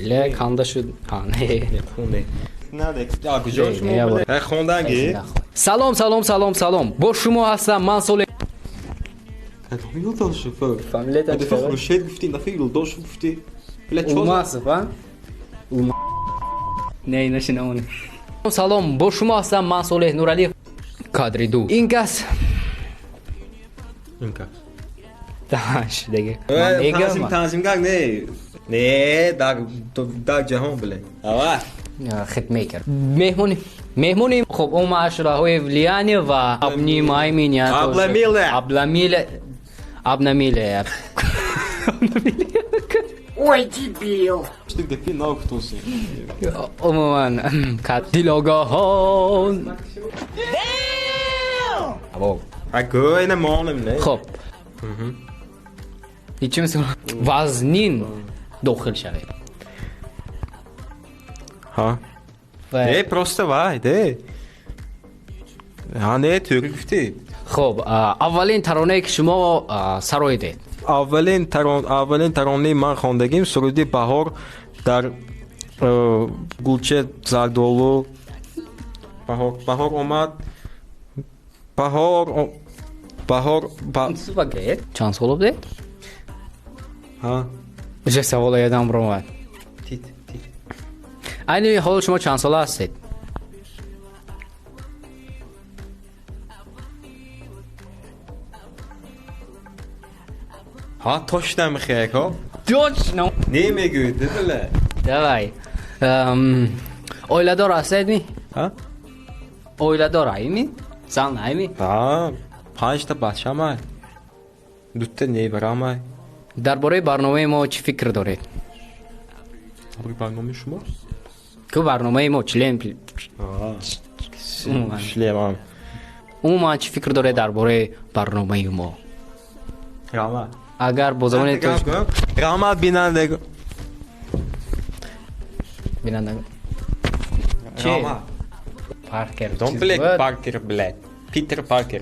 Хеле канда шуд. Ҳа, не. Не, не. Куҷо шумо? Хонданги? Салом, салом, салом, салом. Бо шумо ҳастам ман Солеҳ. Кадом Юлдошев? Фамилията чӣ? Хуршед гуфтӣ, нафи Юлдошев гуфтӣ. Улмасов, а? Не, нашинамон. Салом, бо шумо ҳастам ман Солеҳ Нуралиев. Кадри ду. Ин кас. Ин кас. Таш, дига. Танзим, танзимгар не. Не, дар ҷаҳон биле. Ава. Хитмейкер. Меҳмони меҳмони хуб омашраҳои влияние ва обнимай меня. Обламиле. Обламиле. Обнамиле. Ой, дебил. Что ты науктуси? Умуман, дилогоҳон. Агой намонам не. Хуб. Ҳеҷ мисол вазнин дохил шавед. Ҳа. Не, просто вай, де. Ҳа, не, тӯғри гуфтӣ. Хуб, аввалин таронае ки шумо сароидед. Аввалин тарон, аввалин таронаи ман хондагим суруди баҳор дар гулча зардолу. Баҳор, баҳор омад. Баҳор, баҳор, чанд сола будед? Ҳа. Уже савола ёдам омад. Тит, тит. Айни ҳол шумо чанд сола ҳастед? Ҳа, точно мехоҳӣ, ҳо? Точно. Не мегӯӣ, дила. Давай. Оиладор ҳастед ми? Ҳа? Оиладор ҳайми? Зан ҳайми? Ҳа, панҷта бачамай. Дута неварамай. Дар бораи барномаи мо чӣ фикр доред? Дар бораи барномаи шумо? Ку барномаи мо член. Шлемам. Умуман чӣ фикр доред дар бораи барномаи мо? Раҳмат. Агар бо забони тоҷик. Раҳмат бинандагон. Бинандагон. Чи? Раҳмат. Паркер. Don't блядь, Паркер, блядь. Питер Паркер.